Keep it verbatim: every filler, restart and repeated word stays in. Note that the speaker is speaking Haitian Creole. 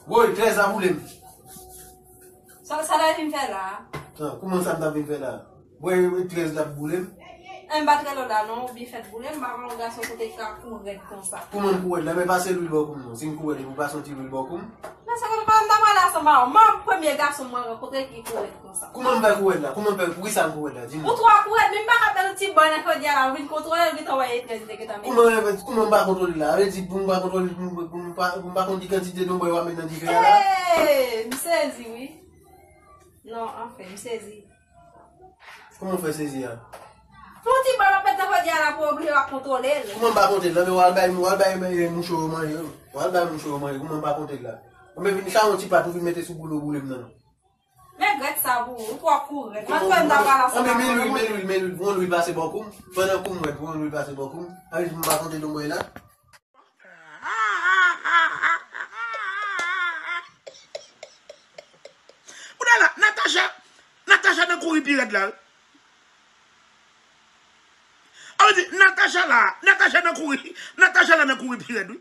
Woy, trèz la boule m. Sa, sa l ap vin fè la a? Tan, kouman sa m t ap vin fè la a? Woy, trèz la ap boule m. M pa t rele w la non, ou byen fèt boule m, m pa konn yon gason kote ki ka kou rèd konsa. Kouman m kou rèd la? Men pase lwil bò kou m non. Si m kou rèd, ou pase yon ti lwil bò kou m. Men se konn pa m ta pale ansanm avè w. Mwen premye gason mwen rankontre ki kou rèd konsa. Kouman m fè kou rèd la? Kouman m fè, poukisa m kou rèd la? Di m. Ou twò kou rèd, men m pa ka pèdi ti bòy nan chodyè la, ou vin kontwole l, gentan wè e trèz li te gentan mete. Kouman, kouman m pa kontwole l la? Sa vle di pou m pa kontwole, pou m, pou m pa, pou m pa konn ki kantite donbòy w ap met nan dife a la? Hey, m sezi wi. Non, anfen, m sezi. Kouman w fè sezi a? Pou ti bòy w ap met nan chodyè a la pou oblije w ap kontwole l. Kouman m pa konte l la? Men w al bay, w al bay, eh, mouche yo manje. W al bay mouche yo manje. Kouman m pa konte l la? Ou men vin sa yon ti pat ou vin mete sou boule w boule m nan non. Men grèt sa pou ou, ou twò kou rèd. Mwen kwè m ta pral ansanm avè w. Men lwil, men lwil, men lwil. Pran lwil pase bò kou m. Pandan kou m rèd, pran lwil pase bò kou m. Sa vle di pou m pa konte donbòy la. Kounye a la, Natacha, Natacha nan kouri pi rèd la wi. Sa vle di, Natacha la, Natacha nan kouri, Natacha la nan kouri pi rèd wi.